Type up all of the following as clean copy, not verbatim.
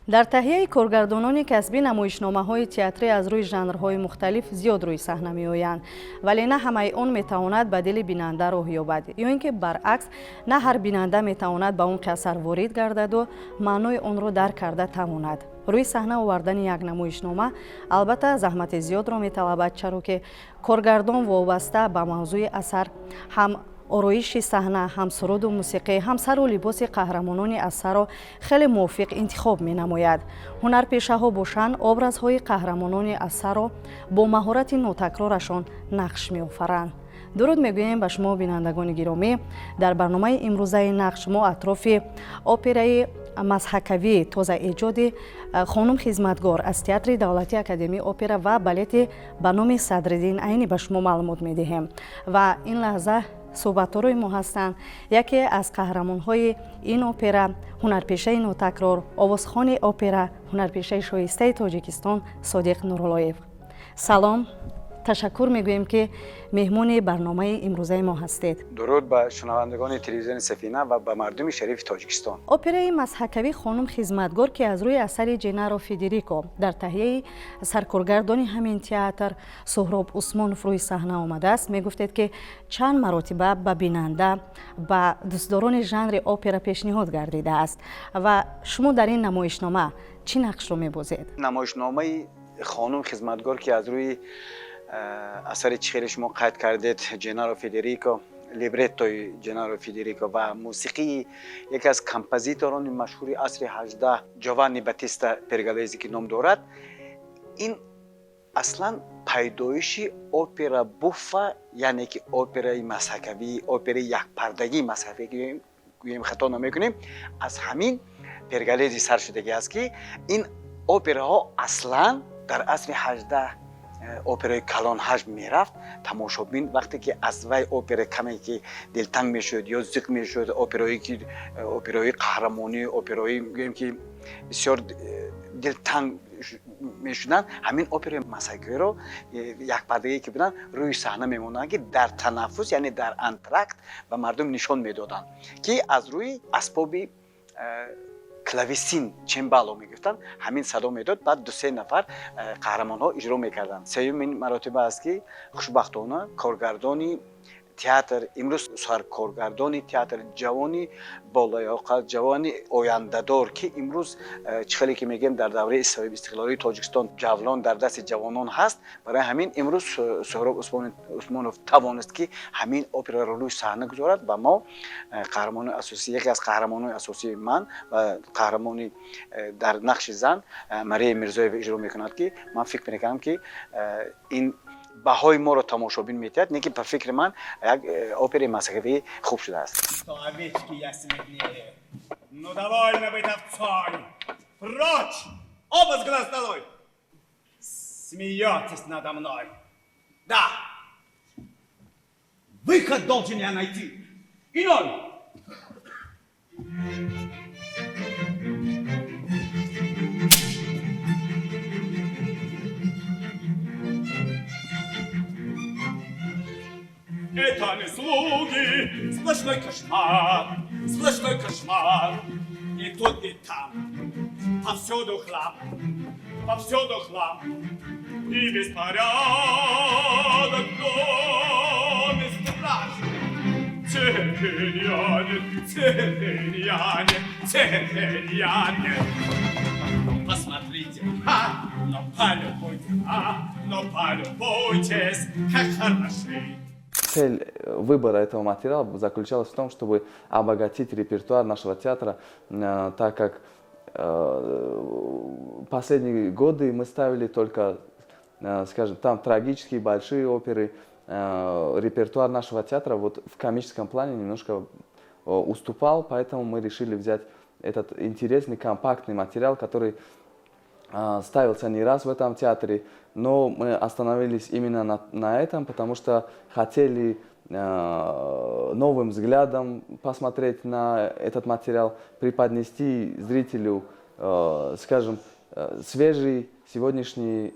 Дар таҳияи коргардонони касбӣ намоишномаҳои театрӣ аз рӯи жанрҳои мухталиф зиёд рӯи саҳна меоянд, вале на ҳамаи он метавонад ба дили бинанда роҳ ёбад ё ин ки баръакс, на ҳар бинанда метавонад ба умқи асар ворид гардаду маънои онро дарк карда тавонад. Рӯи саҳна овардани як намоишнома албатта заҳмати зиёдро металабад, чаро ки коргардон вобаста ба мавзӯи асар ҳам ороиши саҳна, ҳам суруду мусиқӣ, ҳам сару либоси қаҳрамонони асарро хеле мувофиқ интихоб менамояд. Ҳунарпешаҳо бошанд, образҳои қаҳрамонони асарро бо маҳорати нотакрорашон нақш меофаранд. Дуруд мегӯем ба шумо, бинандагони гиромӣ. Дар барномаи имрӯзаи «Нақш» мо атрофи операи мазҳакавии тозаэҷоди «Хонум хизматгор» аз Театри давлатии академияи опера ва балети ба номи Садриддин Айнӣ ба шумо маълумот медиҳем. Ва ин лаҳза суҳбатдорои мо ҳастанд яке аз қаҳрамонҳои ин опера, ҳунарпешаи нотакрор, овозхони опера, ҳунарпешаи шоистаи Тоҷикистон Содиқ Нуруллоев. Салом, ташаккур мегӯем, ки меҳмони барномаи имрӯзаи мо ҳастед. Дуруд ба шунавандагони телевизиони Сафина ва ба мардуми шарифи Тоҷикистон. Операи мазҳакавӣ «Хонум хизматгор», ки аз рӯи асари Ҷенаро Федерико дар таҳияи саркоргардони ҳамин театр Суҳроб Усмонов рӯи саҳна омадааст, мегуфтед, ки чанд маротиба ба бинанда, ба дӯстдорони жанри опера пешниҳод гардидааст. Ва шумо дар ин намоишнома чӣ нақшро мебозед? Намоишномаи «Хонум хизматгор», ки аз рӯи асари, чӣ хеле шумо қайд кардед, Ҷенаро Федерико, либреттои Ҷенаро Федерико ва мусиқии яке аз композиторони машҳури асри 18, Ҷованни Батиста Пергалези, ки ном дорад, ин аслан пайдоиши опера буффа, яъне ки операи мазҳакавӣ, операи якпардагии мазҳакавӣ гӯем, хато намекунем, аз ҳамин Пергалези сар шудагӣ аст, ки ин операҳо аслан дар асри 18 операи калонҳаҷм мерафт. Тамошобин вақте ки аз вай опера каме ки дилтанг мешуд ё зиқ мешуд, оперое ки операҳои қаҳрамонӣ, операҳои гӯем ки бисёр дилтанг мешуданд, ҳамин операи мазҳакавиро, якпардагие ки буданд, рӯи саҳна мемонданд, ки дар танаффус, яъне дар антракт, ба мардум нишон медоданд, ки аз рӯи асбоби клавесин, чембало мегуфтанд, ҳамин садо медод, баъд дусе нафар қаҳрамонҳо иҷро мекарданд. Сеюмин маротиба аст, ки хушбахтона коргардони театр, имрӯз саркоргардони театр, ҷавони болаёқат, ҷавони ояндадор, ки имрӯз, чӣ хеле ки мегӯем, дар давраи соҳибистиқлолии Тоҷикистон ҷавлон дар дасти ҷавонон ҳаст. Барои ҳамин имрӯз Суҳроб Усмонов тавонист, ки ҳамин операро рӯи саҳна гузорад ва мо қаҳрамони асосӣ, яке аз қаҳрамонои асосии ман ва қаҳрамони дар нақши зан Мария Мирзоева иҷро мекунад, ки ман фикр мекунам, ки ин баҳои моро тамошобин метиҳад, не ки ба фикри ман як операи мазҳакавии хуб шудааст. Овечки я смирнее. Ну, довольно быть овцой. Прочь! Оба с глаз долой! Смеетесь надо мной. Да! Выход должен я найти. Иной! Это не слуги, сплошной кошмар, сплошной кошмар. И тут, и там, повсюду хлам, повсюду хлам. И беспорядок в доме страшный. Терпенья нет, терпенья нет, терпенья нет. Посмотрите, а, ну полюбуйтесь, а, ну полюбуйтесь, как хороши. Цель выбора этого материала заключалась в том, чтобы обогатить репертуар нашего театра, так как последние годы мы ставили только, скажем, там трагические большие оперы. Репертуар нашего театра вот в комическом плане немножко уступал, поэтому мы решили взять этот интересный, компактный материал, который ставился не раз в этом театре, но мы остановились именно на этом, потому что хотели новым взглядом посмотреть на этот материал, преподнести зрителю, скажем, свежий сегодняшний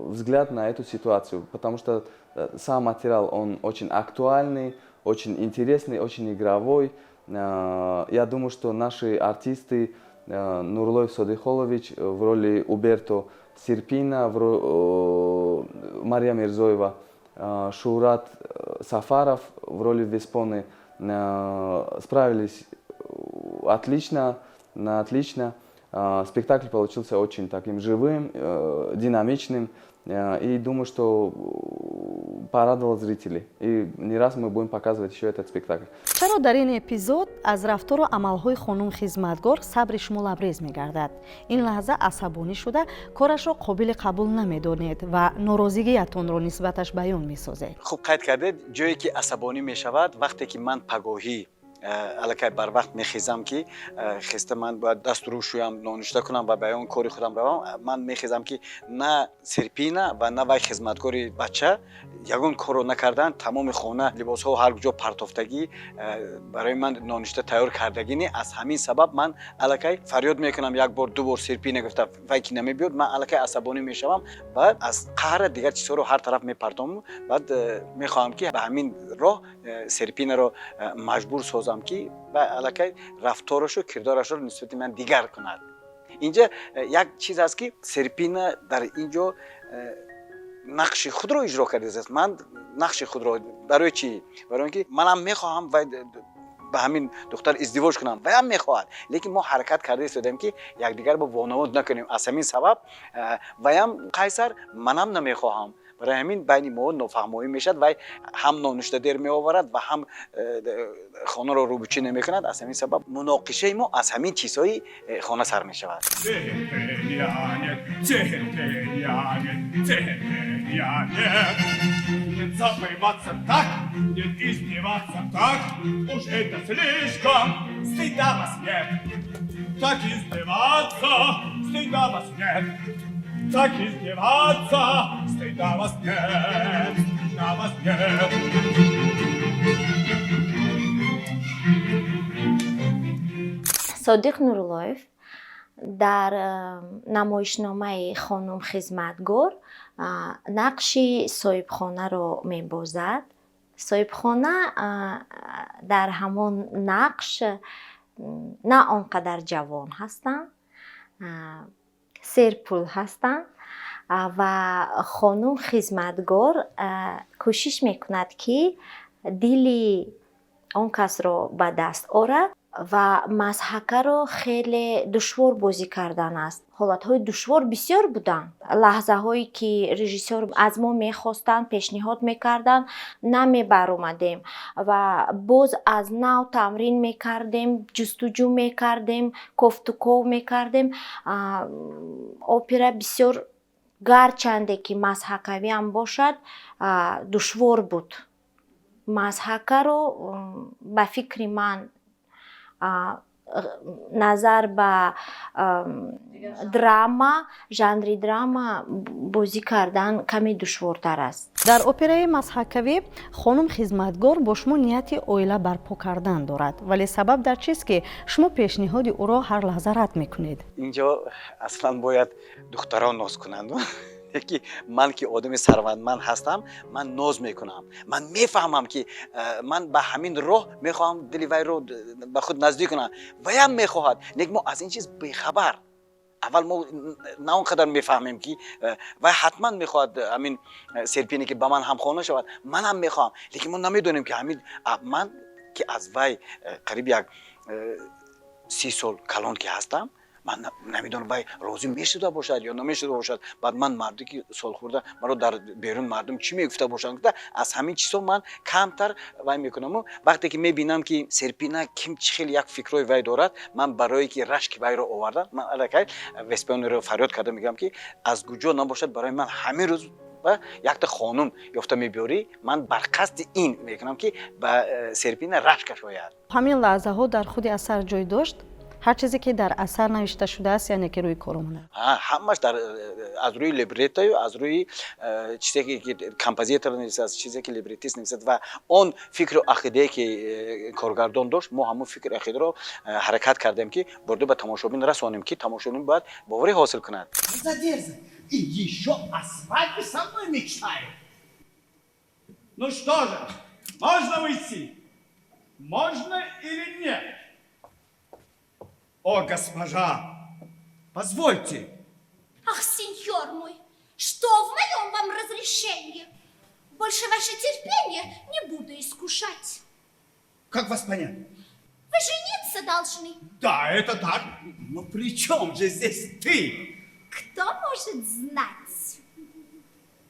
взгляд на эту ситуацию, потому что сам материал, он очень актуальный, очень интересный, очень игровой. Я думаю, что наши артисты Нуруллоев Содиқхолович в роли Уберто, Серпина, Мария Мирзоева, Шуҳрат Сафаров в роли Веспоны справились отлично, на отлично. Спектакль получился очень таким живым, динамичным. И думаю, что порадовал зрителей. И не раз мы будем показывать еще этот спектакль. Чаро дар ин эпизод аз рафтору амалҳои хонум хизматгор сабри шумо лабрез мегардад? Ин лаҳза асабонӣ шуда, корашро қобили қабул намедонед ва норозигиятонро нисбаташ баён месозед. Хуб қайд кардед. Ҷое ки асабонӣ мешавад, вақте ки ман пагоҳӣ аллакай барвақт мехезам, ки хеста ман бояд дасту рӯ шӯям, нонушта кунам ва ба он кори худам равам, ман мехезам, ки на Серпина ва на вай хизматкори бача ягон корро накарданд. Тамоми хона, либосҳо ҳар куҷо партофтагӣ, барои ман нонушта тайёр кардагӣ не. Аз ҳамин сабаб ман аллакай фарёд мекунам як бор, ду бор, «Серпина!» гуфта. Вай ки намебиёд, ман аллакай асабонӣ мешавам ва аз қаҳра дигар чизҳоро ҳар тараф мепартом. Баъд мехоҳам, ки ба ҳамин роҳ Серпинаро маҷбур созам, ки аллакай рафторашу кирдорашро нисбати ман дигар кунад. Инҷа як чиз аст, ки Серпина дар ин ҷо нақши худро иҷро кардааст. Ман нақши худро барои чӣ? Барои он ки манам мехоҳам вай ба ҳамин духтар издивоҷ кунам, ваям мехоҳад, лекин мо ҳаракат карда истодем, ки якдигарро вонамуд накунем. Аз ҳамин сабаб ваям қайсар, манам намехоҳам. Барои ҳамин байни мо нофаҳмоӣ мешавад. Вай ҳам нонушта дер меоварад ва ҳам хонаро рӯбучӣ намекунад. Аз ҳамин сабаб муноқишаи мо аз ҳамин чизҳои хона сар мешавад. Терпения нет, терпения нет, терпения нет. Нет забываться так, нет издеваться так, уж это слишком, стыда вас нет. Так издеваться, стыда вас нет. Так издеваться, стыда вас нет, стыда вас нет. Содиқ Нуруллоев дар намоишномаи «Хонум хизматгор» нақши соҳибхонаро мебозад. Соҳибхона дар ҳамон нақш на он қадар ҷавон ҳастанд, серпул ҳастанд ва хонум хизматгор кӯшиш мекунад, ки дили он касро ба даст орад ва мазҳакаро хеле душвор бозӣ кардан аст. Ҳолатҳои душвор бисёр буданд, лаҳзаҳое ки режиссёр аз мо мехостанд, пешниҳод мекарданд, намебаромадем ва боз аз нав тамрин мекардем, ҷустуҷӯ мекардем, кофтуков мекардем. Опера бисёр, гарчанде ки мазҳакавиам бошад, душвор буд. Мазҳакаро, ба фикри ман, назар ба драма, жанри драма бозӣ кардан каме душвортар аст. Дар операи мазҳакавӣ хонум хизматгор бо шумо нияти оила барпо кардан дорад, вале сабаб дар чист, ки шумо пешниҳоди ӯро ҳар лаҳза рад мекунед? Инҷо аслан бояд духтарон ноз кунанд, ки ман, ки одами сарватманд ҳастам, ман ноз мекунам. Ман мефаҳмам, ки ман ба ҳамин роҳ мехоҳам дили вайро ба худ наздик кунам, ваям мехоҳад, лекин мо аз ин чиз бехабар. Аввал мо на он қадар мефаҳмем, ки вай ҳатман мехоҳад ҳамин Серпине, ки ба ман ҳамхона шавад, манам мехоҳам, лекин мо намедонем, ки ҳамин ман, ки аз вай қариб як 30 сол калон ки ҳастам, ман намедонам, вай розӣ мешуда бошад ё намешуда бошад. Баъд ман марде ки солхӯрда, маро дар берун мардум чӣ мегуфта бошанд гуфта, аз ҳамин чизҳо ман камтар вай мекунаму вақте ки мебинам, ки Серпина ким чӣ хел як фикрҳои вай дорад, ман барое ки рашки вайро овардам, ман аллакай Веспионеро фарёд карда мегӯям, ки аз куҷо набошад, барои ман ҳамин рӯз якта хонум ёфта мебиёрӣ. Ман бар қасди ин мекунам, ки ба Серпина рашкаш ояд. Ҳамин лаҳзаҳо дар худи асар ҷой дошт? Ҳар чизе ки дар асар навишта шудааст, яъне ки рӯи кор омада? Ҳамаш дар аз рӯи либреттою аз рӯи чизе ки композитор нависад, чизе ки либреттист нависад ва он фикру ақидае ки коргардон дошт, мо ҳамон фикру ақидаро ҳаракат кардем, ки бурда ба тамошобин расонем, ки тамошобин бояд боварӣ ҳосил кунад. За дерзость! И еще о свадьбе со мной мечтает. Ну что же, можно уйти? Можно или нет? О, госпожа, позвольте. Ах, сеньор мой, что в моем вам разрешении? Больше ваше терпение не буду искушать. Как вас понять? Вы жениться должны. Да, это так. Но при чем же здесь ты? Кто может знать?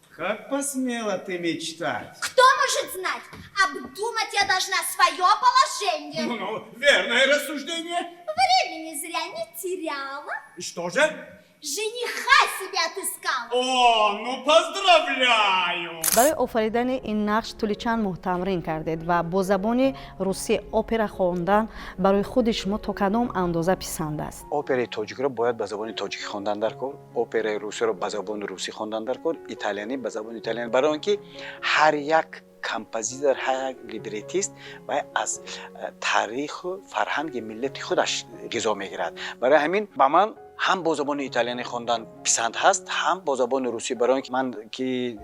Как посмела ты мечтать? Кто может знать? Обдумать я должна свое положение. Ну, верное рассуждение. Времени зря не теряла. Что же? Жениха себе отыскала. О, ну поздравляю! Барои офаридани ин нақш тӯли чанд моҳ тамрин кардед ва бо забони русӣ опера хондан барои худи шумо то кадом андоза писанд аст? Операи тоҷикро бояд ба забони тоҷикӣ хондан дар кор, операи русиро ба забони русӣ хондан дар кор, италиянӣ ба забони италиянӣ, барои он ки ҳар як композитор, ҳар як либретист вай аз таъриху фарҳанги миллати худаш ғизо мегирад. Барои ҳамин ба ман ҳам бо забони италиянӣ хондан писанд ҳаст, ҳам бо забони русӣ, барои он ки ман ки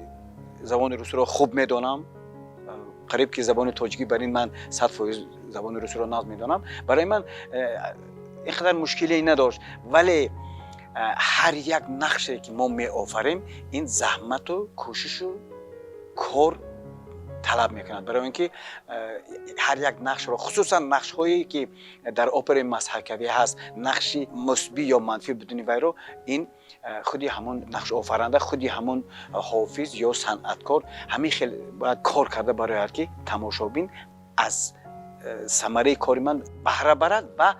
забони русиро хуб медонам, қариб ки забони тоҷикӣ бар ин ман 100% забони русиро нағз медонам, барои ман ин қадар мушкиле надошт. Вале ҳар як нақше ки мо меофарем, ин заҳмату кӯшишу кор талаб мекунад, барои он ки ҳар як нақшро, хусусан нақшҳое ки дар операи мазҳакавӣ ҳаст, нақши мусбӣ ё манфӣ будани вайро ин худи ҳамон нақшофаранда, худи ҳамон ҳофиз ё санъаткор ҳамин хел бояд кор карда барояд, ки тамошобин аз самараи кори ман баҳра барад ва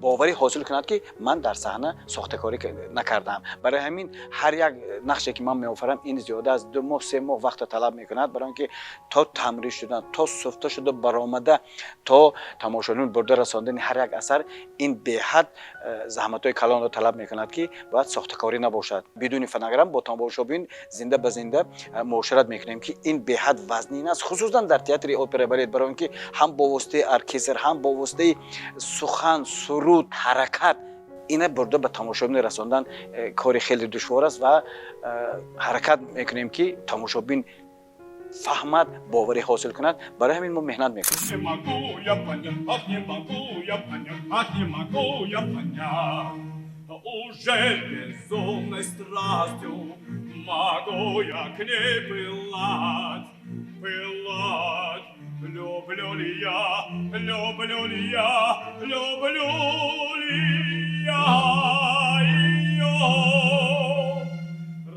боварӣ ҳосил кунад, ки ман дар саҳна сохтакорӣ накардаам. Барои ҳамин ҳар як нақше ки ман меофарам, ин зиёда аз 2 моҳ, 3 моҳ вақта талаб мекунад, барои он ки то тамрин шудан, то суфта шуда баромада, то тамошобин бурда расондани ҳар як асар, ин беҳад заҳматҳои калонро талаб мекунад, ки бояд сохтакорӣ набошад. Бидуни фонограмм бо тамошобин зинда ба зинда муошират мекунем, ки ин беҳад вазнин аст, хусусан дар театри опера балет, барои он ки ҳам бо воситаи оркестр, ҳам бо воситаи сухан, суруд, ҳаракат ина бурда ба тамошобин расондан кори хеле душвор аст ва ҳаракат мекунем, ки тамошобин фаҳмад, боварӣ ҳосил кунад. Барои ҳамин мо меҳнат мекунем. Не могу я понять, ах, не могу я понять, ах, не могу я понять. Уже безумной страстью могу я к ней пылать, пылать. Люблю ли я, люблю ли я, люблю ли я ее?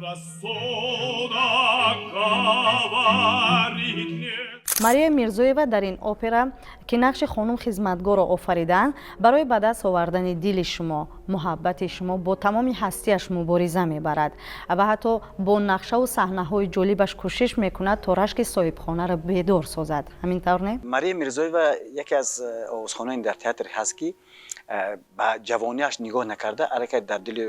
Рассудок говорит мне. Мария Мирзоева дар ин опера, ки нақши хонум хизматгорро офариданд, барои ба даст овардани дили шумо, муҳаббати шумо бо тамоми ҳастиаш мубориза мебарад ва ҳатто бо нақшаву саҳнаҳои ҷолибаш кӯшиш мекунад, то рашки соҳибхонаро бедор созад. Ҳамин тавр не? Мария Мирзоева яке аз овозхонони дар театр ҳаст, ки ба ҷавониаш нигоҳ накарда, аллакай дар дили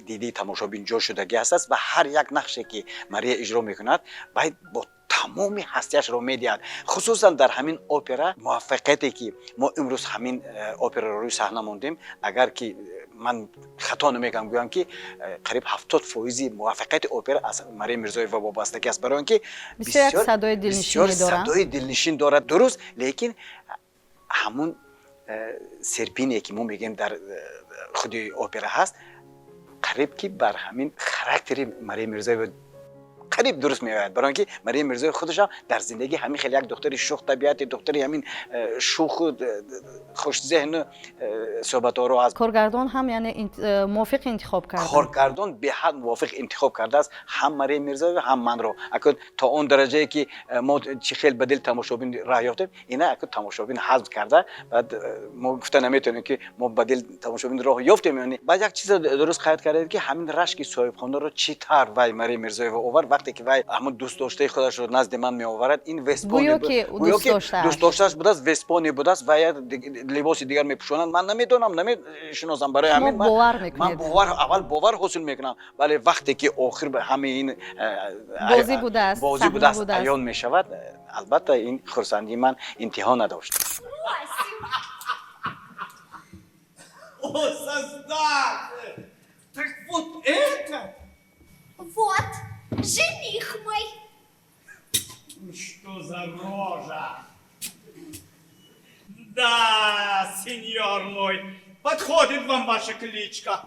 дидаи тамошобин ҷо шудагӣ ҳастааст ва ҳар як нақше ки Мария иҷро мекунад, вай бо тамоми ҳастиашро медиҳад. Хусусан дар ҳамин опера муваффақияте ки мо имрӯз ҳамин операро рӯи саҳна мондем, агар ки ман хато намекунам гӯям, ки қариб 70 фоизи муваффақияти опера аз Мария Мирзоева вобастагӣ аст, барои он ки бисёр як садои дилнишине бисёр доранд. Садои дилнишин дорад, дуруст, лекин ҳамун серпине ки мо мегӯем, дар худи опера ҳаст, қариб ки бар ҳамин характери Мария Мирзоева қариб дуруст меояд, барои он ки Мария Мирзоева худашам дар зиндагӣ ҳамин хеле як духтари шух табиати, духтари ҳамин шуху хушзеҳну суҳбаторо аст. Коргардон ҳам яъне мувофиқ интихоб карда. Коргардон беҳад мувофиқ интихоб кардааст ҳам Мария Мирзоева, ҳам манро. Акун то он дараҷае ки мо чӣ хел ба дили тамошобин раҳ ёфтем, ина акун тамошобин ҳазм карда. Баъд мо гуфта наметавонем, ки мо ба дили тамошобин роҳ ёфтем ё не. Баъд як чизро дуруст қайд кардед, ки ҳамин рашки соҳибхонаро чӣ тавр вай Мария Мирзоева овард. Вақте ки вай ҳамон дӯстдоштаи худашро назди ман меоварад, ин веспоне Гӯё ки гӯё ки дӯстдоштааш. Дӯстдоштааш будааст, веспоне будааст ва як либоси дигар мепӯшонанд. Ман намедонам, намешиносам, барои Шумо ҳамин бовар ман мекунед. Бовар, аввал бовар ҳосил мекунам, вале вақте ки охир ба ҳамаи ин бозӣ будааст, бозӣ саҳна будааст, будааст. Аён мешавад, албатта, ин хурсандии ман интиҳо надошт. Просим. О, создатель! Так вот это? Вот, жених мой. Что за рожа? Да, сеньор мой, Подходит вам ваша кличка.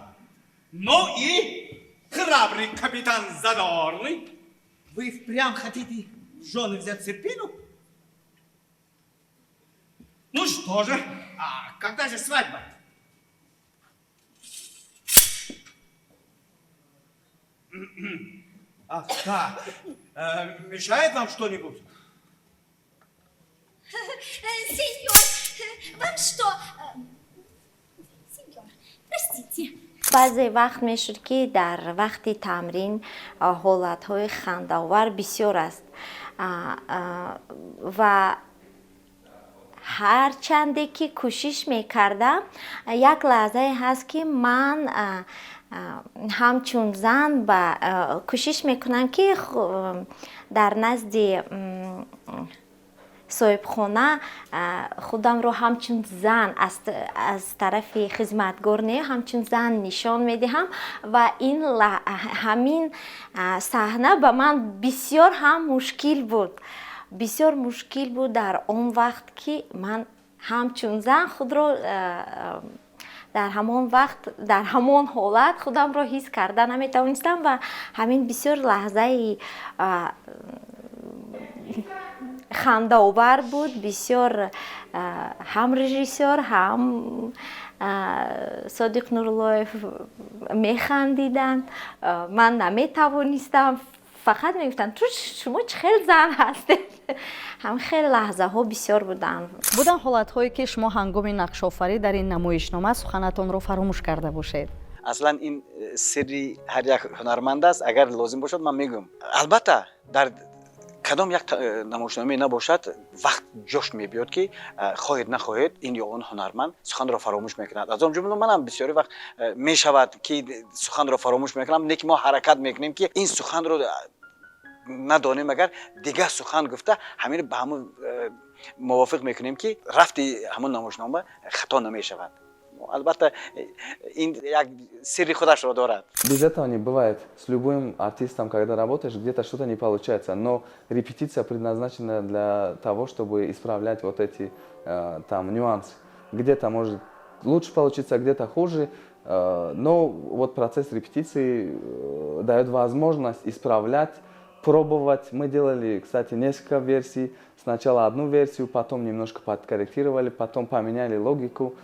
Ну и храбрый капитан Задорный. Вы впрямь хотите в жены взять Серпину? Ну что же, а когда же свадьба? Ах, так. Мешает вам что-нибудь? Сеньор, вам что? Сеньор, простите. Баъзе вақт мешуд, ки дар вақти тамрин ҳолатҳои хандаовар бисёр аст ва ҳарчанде ки кӯшиш мекардам, як лаҳзае ҳаст, ки ман ҳамчун зан ба кӯшиш мекунам, ки дар назди соҳибхона худамро ҳамчун зан, аз тарафи хизматгор не, ҳамчун зан нишон медиҳам ва ин ҳамин саҳна ба ман бисёр ҳам мушкил буд, бисёр мушкил буд дар он вақт, ки ман ҳамчун зан худро дар ҳамон вақт, дар ҳамон ҳолат худамро ҳис карда наметавонистам ва ҳамин бисёр лаҳзаи хандаовар буд. Бисёр ҳам режиссёр, ҳам Содиқ Нуруллоев механдиданд. Ман наметавонистам, фақат мегуфтанд: «Ту шумо чӣ хел зан ҳастед?» Ҳам хел лаҳзаҳо бисёр буданд. Буданд ҳолатҳое, ки шумо ҳангоми нақшофарӣ дар ин намоишнома суханатонро фаромӯш карда бошед? Аслан ин сирри ҳар як ҳунарманд аст. Агар лозим бошад, ман мегӯям. Албатта, дар кадом як намоишномае набошад, вақт ҷош мебиёд, ки хоҳед нахоҳед, ин ё он ҳунарманд суханро фаромӯш мекунад. Аз он ҷумла манам бисёри вақт мешавад, ки суханро фаромӯш мекунам. Не ки мо ҳаракат мекунем, ки ин суханро надонем, агар дигар сухан гуфта, ҳамин ба ҳамун мувофиқ мекунем, ки рафти ҳамун намоишнома хато намешавад. Албатта, ин як сирри худашро дорад. Без этого не бывает. С любым артистом, когда работаешь, где-то что-то не получается. Но репетиция предназначена для того, чтобы исправлять вот эти там нюансы. Где-то может лучше получиться, где-то хуже. Но вот процесс репетиции дает возможность исправлять, пробовать. Мы делали, кстати, несколько версий. Сначала одну версию, потом немножко подкорректировали, потом поменяли логику.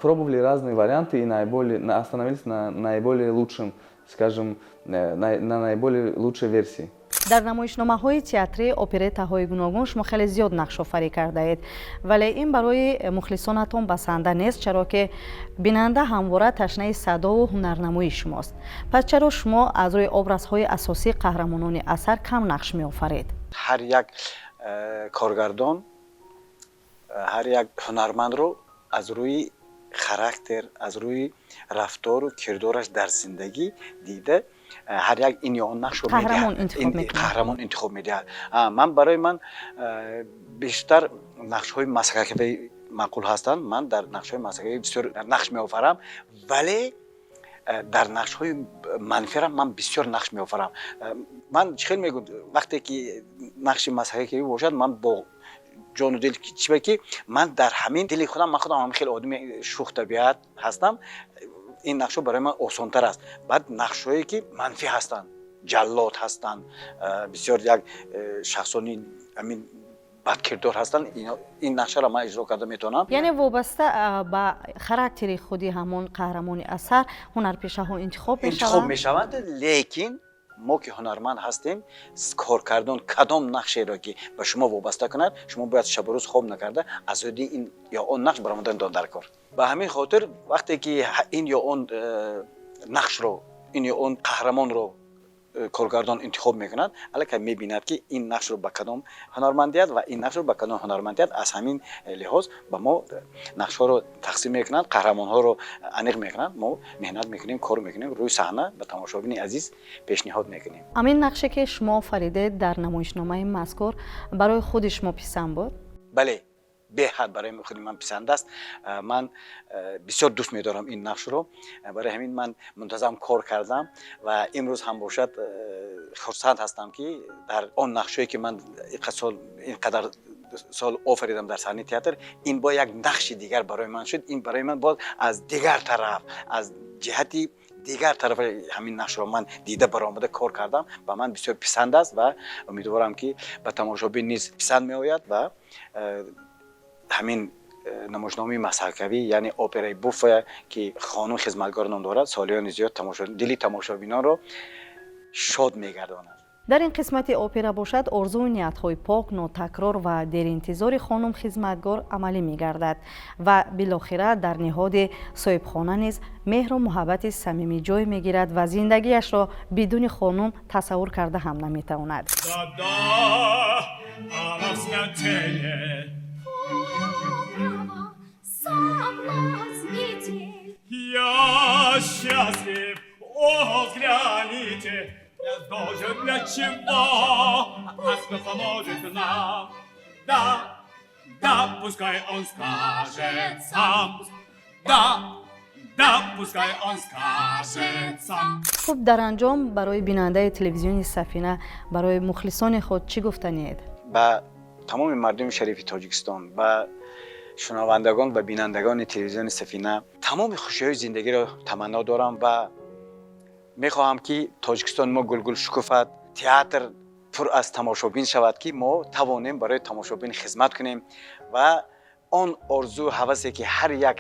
Пробовали разные варианты и остановились на наиболее лучшем, скажем, на наиболее лучшей версии. Дар намоишномаҳои театрӣ, оперетаҳои гуногун шумо хеле зиёд нақшофарӣ кардаед, вале ин барои мухлисонатон басанда нест, чаро ки бинанда ҳамвора ташнаи садову ҳунарнамоии шумост. Пас чаро шумо аз рӯи образҳои асосии қаҳрамонони асар кам нақш меофаред? Ҳар як коргардон ҳар як ҳунармандро аз рӯи характер, аз рӯи рафтору кирдораш дар зиндагӣ дида, ҳар як ин ё он нақшро Қаҳрамон интихоб медиҳад. мекунад. Қаҳрамон интихоб медиҳад. Ман барои ман бештар нақшҳои масхаракавӣ маъқул ҳастанд. Ман дар нақшҳои масхаракавӣ бисёр нақш меофарам, вале дар нақшҳои манфирам ман бисёр нақш меофарам. Ман чӣ хел мегӯм, вақте ки нақши масхаракавӣ бошад, ман бо ҷону дил, чиба ки ман дар ҳамин дили худам, ман худам ҳам хеле одами шӯхтабиат ҳастам, ин нақшҳо барои ман осонтар аст. Баъд нақшҳое ки манфӣ ҳастанд, ҷаллод ҳастанд, бисёр як шахсони ҳамин бадкирдор ҳастанд, ин нақшаро ман иҷро карда метавонам. Яъне вобаста ба характери худи ҳамон қаҳрамони асар ҳунарпешаҳо интихоб интихоб мешаванд? Мешаванд, лекин мо ки ҳунарманд ҳастем, коркардон кадом нақшеро ки ба шумо вобаста кунад, шумо бояд шабу рӯз хоб накарда аз ҳудуди ин ё он нақш баромадан дар кор. Ба ҳамин хотир, вақте ки ин ё он нақшро, ин ё он қаҳрамонро коргардон интихоб мекунад, аллакай мебинад, ки ин нақшро ба кадом ҳунарманд диҳад ва ин нақшро ба кадом ҳунарманд диҳад. Аз ҳамин лиҳоз ба мо нақшҳоро тақсим мекунанд, қаҳрамонҳоро аниқ мекунанд. Мо меҳнат мекунем, кор мекунем, рӯи саҳна ба тамошобини азиз пешниҳод мекунем. Ҳамин нақше, ки шумо офаридед дар намоишномаи мазкур, барои худи шумо писанд буд? Бале, беҳад барои худи ман писанд аст. Ман бисёр дӯст медорам ин нақшро. Барои ҳамин ман мунтазам кор кардам ва имрӯз ҳам бошад, хурсанд ҳастам, ки дар он нақшҳое, ки ман ин қадар сол, ин қадар сол офаридам дар саҳнаи театр. Ин бо як нақши дигар барои ман шуд. Ин барои ман боз аз дигар тараф, аз ҷиҳати дигар тарафи ҳамин нақшро ман дида баромада кор кардам. Ба ман бисёр писанд аст ва умедворам, ки ба тамошобин низ писанд меояд. Ва ҳамин намоишномаи масхаракавӣ, яъне операи буффа, ки «Хонум хизматгор» ном дорад, солиёни зиёд дили тамошобинонро шод мегардонад. Дар ин қисмати опера бошад, орзуву ниятҳои пок, нотакрор ва деринтизори хонум хизматгор амалӣ мегардад ва билохира дар ниҳоди соҳибхона низ меҳру муҳаббати самимӣ ҷой мегирад ва зиндагиашро бидуни хонум тасаввур карда ҳам наметавонад. Да-да, она в смятенье. О, соблазнитель. Я счастлив, о, взгляните, я должен для чего, а кто поможет нам? Да, да, пускай он скажет сам. Да, да, пускай он скажет сам. Хуб, дар анҷом барои бинандаи телевизиони «Сафина», барои мухлисони худ чӣ гуфтаниед? Ба тамоми мардуми шарифи Тоҷикистон, ба шунавандагон ва бинандагони телевизиони «Сафина» тамоми хушиҳои зиндагиро таманно дорам ва мехоҳам, ки Тоҷикистони мо гулгул шукуфад, театр пур аз тамошобин шавад, ки мо тавонем барои тамошобин хизмат кунем ва он орзу ҳавасе, ки ҳар як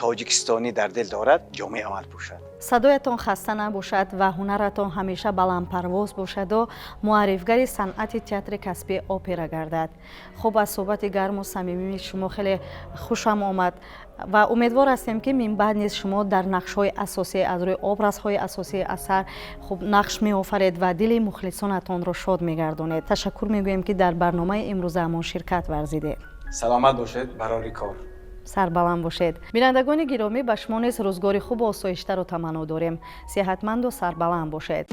тоҷикистонӣ дар дил дорад, ҷомаи амал пӯшад. Садоятон хаста набошад ва ҳунаратон ҳамеша баландпарвоз бошаду муаррифгари санъати театри касбии опера гардад. Хуб, аз суҳбати гарму самимии шумо хеле хушам омад ва умедвор ҳастем, ки минбаъд низ шумо дар нақшҳои асосӣ, аз рӯи образҳои асосии асар хуб нақш меофаред ва дили мухлисонатонро шод мегардонед. Ташаккур мегӯем, ки дар барномаи имрӯзаамон ширкат варзидед. Саломат бошед, барори кор. Сарбаланд бошед. Бинандагони гиромӣ, ба шумо низ рӯзгори хубу осоиштаро таманно дорем. Сеҳатманду сарбаланд бошед.